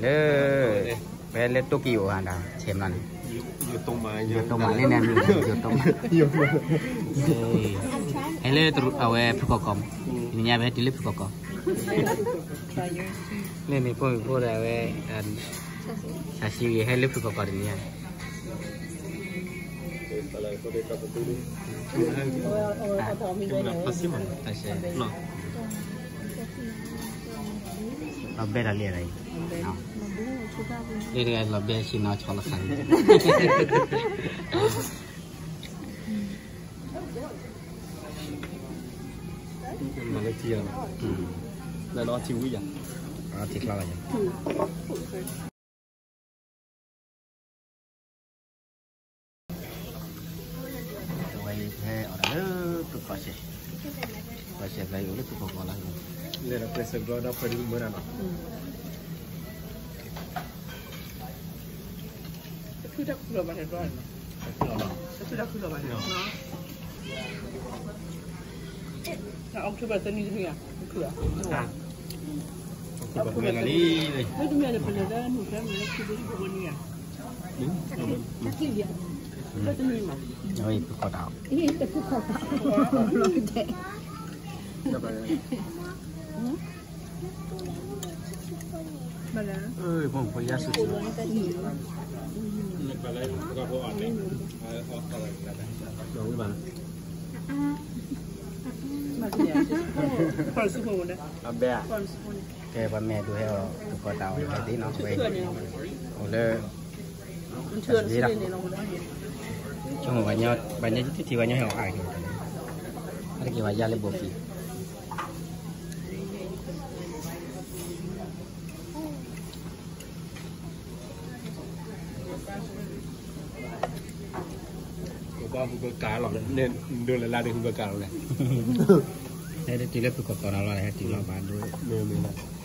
လၢ ဖဲလၢတိၢ်ကံၢ်အိၣ်ဟးဒၣ် ဆဲးမလီၤန့ၣ် ယိၤတိမးလၢန့ၣ် ယိၤတိမး ဟဲလၢတရူးအဝဲဖုခီၣ်ကီၢ်မး တနံၤညါဖဲတုၤလၢဖုခီၣ်ကီၢ် လၢန့ၣ်ဖိမုၣ်ဖိဒီးအဝဲ ဆးဆံဂ့ၤ ဟဲလၢဖုခီၣ်ကီၢ်တနံၤညါ လီၤဘဲဒီးလံဒီးအံၤ လၢတဂၤလီၤဘဲဆ့ၣ်နီၤဆီလီၤခါန့ၣ် မၤလၢထံလီၤ လၢထံဝံၤယၤ ထံချီလီၤယၤ အဝဲအံၤဟဲအီၣ်ဒၣ်လၢဖုခီၣ်စဲး ခီၣ်စဲးဖျၢၣ်အံၤအိၣ်လၢဖုခီၣ်ကီၢ်လီၤ လဲၤဒီးကျဲးစၢးဘျီဒီးဖဲဒ်မၢဒၣ်နီၤ တခုတခုလီၤဘၣ်န့ၣ်ဘျီန့ၣ် တခုတခုလီၤဘၣ်န့ၣ် October တနံၤတနံၤဧါ တခုဧါ October တနံၤလီၤလံ မ့တမ့ၢ်လၢပလဲၤလၢမုၢ်ဖဲမုၢ်လၢခံဘိတဘိနံၤဧါ တနံၤမး အဝဲဖုခီၣ်တၢ် တခုခီၣ်တၢ် ဘၣ်လဲၣ် ဘၣ်လဲၣ် ဖိမုၣ်ဖိယါဆူၣ်ဆူၣ် ဘၣ်လဲၣ် အဘဲ ကဲ ပှၤမဲာ်ဒိၣ်ဟဲအီၤ တကီၢ်တၢ်အီၤဟဲသ့နီၤ ဝဲ အိၣ်လၢ ဆိကမိၣ် ပှၤညီတထံၣ်ပှၤညီဟဲအီၤအါက့ၤ အါတက့ၢ်ပှၤယါလၢဘိၣ်ကံ ကဘၣ်ဟူကကၤလီၤ ဒိလၢ်လၢ်ဒ်ဟူကကၤလီၤလဲၣ် ဟဲတတုၤလၢဖုခီၣ်ကီၢ်နီၤလီၤ ဟဲတုၤလီၤဘၣ်ဒိ မ့ၢ်မ့ၢ်လီၤ